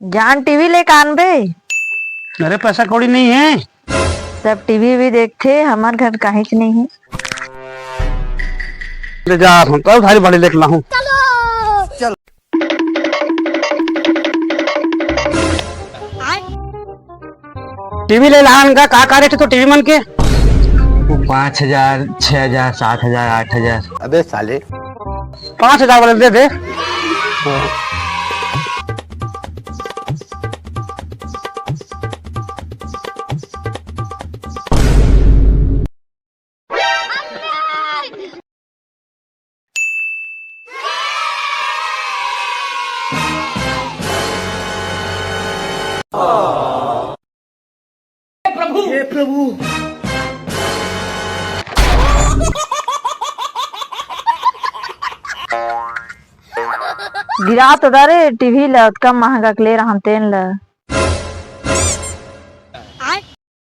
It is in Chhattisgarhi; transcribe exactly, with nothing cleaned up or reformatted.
जान टीवी लेके आनबे। अरे पैसा कौड़ी नहीं है। सब टीवी भी देखथे, हमर घर काहीच नहीं है। ले जा, हम तो भारी भारी लेके लाहूं। टीवी ले लान का, का, का रेट तो टीवी मन के? वो पाँच हजार, छह हजार, सात हजार, आठ हजार। अबे साले। पाँच हजार वाले दे दे। गिरा तो डारे टीवी ला, ओतका महंगा के ले रहन तेन ला।